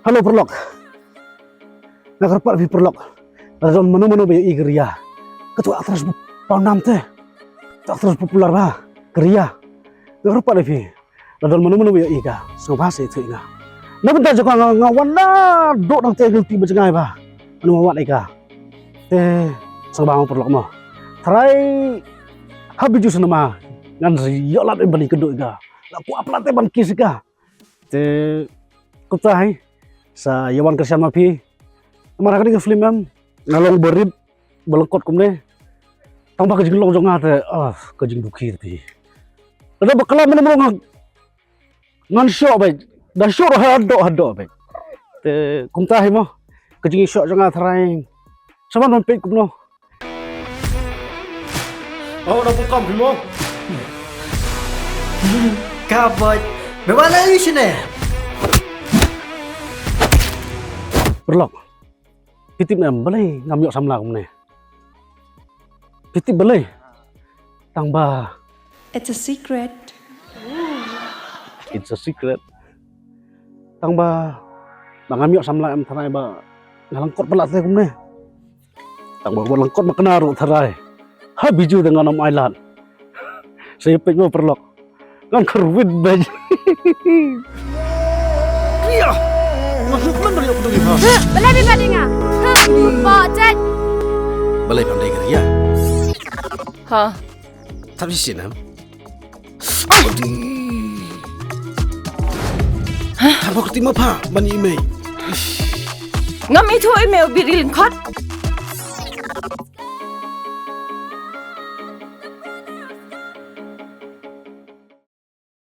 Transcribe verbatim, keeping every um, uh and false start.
Hello, paralok. Nga kyrpad ïa phi paralok. Lada don mano mano ba ïohi ka Ria, kato ka actress ba pawnam te, kato ka actress popular ba, ka Ria. Nga kyrpad ïa phi. Lada don mano mano ba ïohi ka, sngewbha sa ïathuh ïa nga. Na bynta jong nga, nga wan naduh nangta, nga lynti ba jngai ba mano ba wad ïa ka. Te sngewbha mo paralok mo. Tharai ha Bijou Cinema ngan ïoh lad ban ïakynduh ïa ka. La kwah palat te ban kiss ïa ka. Te kumta hi, sa ïa wan kyrshan ma phi. Namar ha kane ka film em, nga long ba rit, ba lyngkot kumne. Tang ba ka jinglong jong nga te, ah, ka jingdukhi te phi. Lada ba khlem mano mano nga, ngan shoh beit, da shoh haduh haduh beit. Te kumta hi mo, ka jingshoh jong nga tharai, sa wan ban peit kumno. Oh, da bukam hi mo. Ka bait. Me ba la ïa shine. Paralok. Phi tip em balei ngam ïoh samla kumne? Phi tip balei? Tang ba It's a secret. It's a secret. Tang ba, ba ngam ïoh samla em tharai ba nga lyngkot palat te kumne. Tang ba, ba lyngkot ma kane ruh tharai. Ha Bijou te ngan ym ailad. Sa ïa peit mo paralok. Ngan kyrwit beit. Ria! Nga suk man bari aku duri ha. Balei phi pad ïa nga? Pok jait. Balei phi pad ïa nga, Ria? Ha. Tap shisien em. Ai di. Tap kti ma pha ban ïa i mei. Ngam ithuh ïa i mei, u biri lyngkot.